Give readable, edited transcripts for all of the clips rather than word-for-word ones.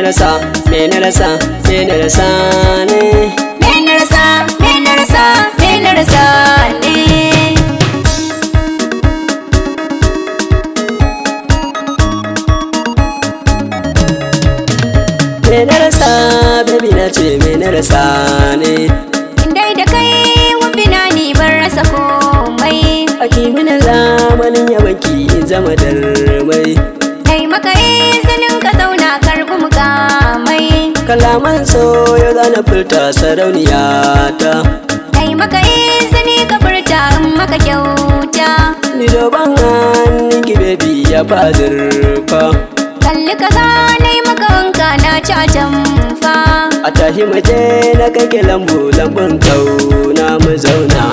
rasa, me na rasa, me na rasa ne? Me na rasa, me na rasa, me na rasa ne? Me na rasa, baby, na ce me na rasa ne? Dai da kai wubina ni ban rasa komai. Aki mini zamanin yabanki in zama darmai. Kai maka izinin ka zauna, karbi mukamai. Kalaman so ya zana furta, sarauniya ta. Kai maka izini ka furta in maka kyauta. Ni doban hannunki, baby, ya fa zurfa. Kalli ka nai maka wanka, na ci a tamfa. A tashi maje na kake lambu, lambun kauna mu zauna.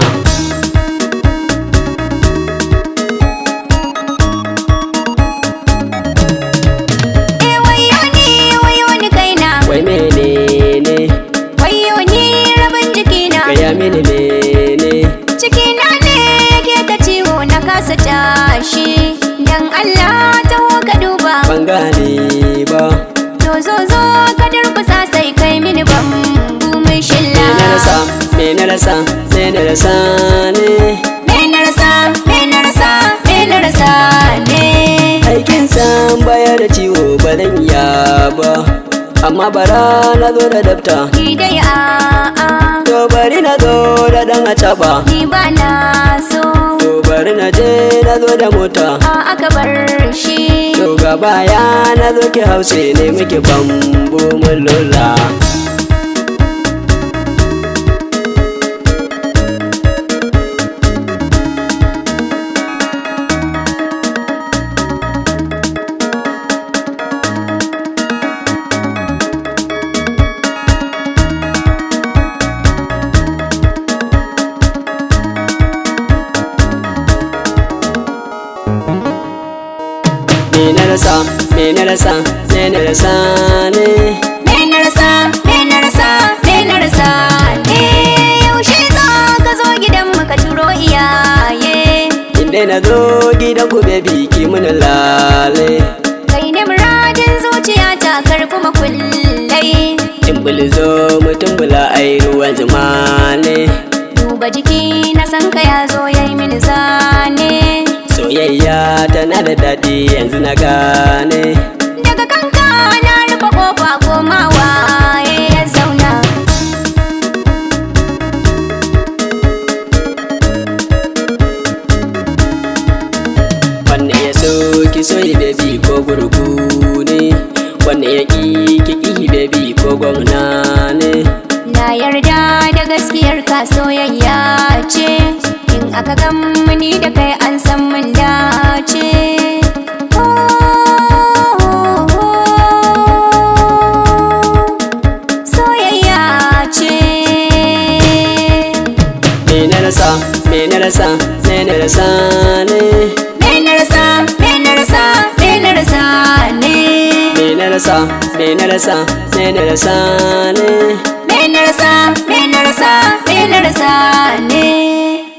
Eh, wayo ni, wayo ni kaina. Wai menene? Wayo ni rabin jikina. Gaya mini mene? Cikina ne yake ta ciwo, na kasa tashi. Dan Allah taho ka duba. Ban gane ba. To zo, zo ka durkusa sai kai mini bambu mai Me shilla. na rasa, me na rasa, me na rasa ne? Me na rasa, me na rasa, me na rasa ne? Aikin san baya da ciwo ba zan iya ba, amma bara na zo da dafta. Ni dai a'a. To bari na zo da dan acaba. Ni ba na so. To bari na je na zo da mota. A aka bar shi. To gaba ya na zo ki hause ne muke bambu mun lola. Me na rasa, me na rasa, me na rasa ne? Me na rasa, me na rasa, me na rasa ne? Yaushe za ka zo gidan mu ka turo iyaye? Inda na zo gidan ku, baby, ki mun lale. Kai ne muradin zuciyata, karɓi makullai. Timbul zo mu tumbula, ai ruwan zuma ne. Duba jiki na, san ka ya zo ya yi mini zane. Soyayya tana da daɗi, yanzu na gane. Daga kanka na rufe kofa, komawa ya zauna. Wanne ya so ki so yi, baby, ko gurgu ne? Wanne ya ƙi ki ƙi, baby, ko gwamna ne? Na yarda da gaskiyar ka, soyayya ce. In aka gan ni da kai an san mun dace. Oh, oh, soyayya ce. Me na rasa, me na rasa, me na rasa ne? Me na rasa, me na rasa, me na rasa ne? Me na rasa, me na rasa, me na rasa ne? Me na rasa, me na rasa, me na rasa ne?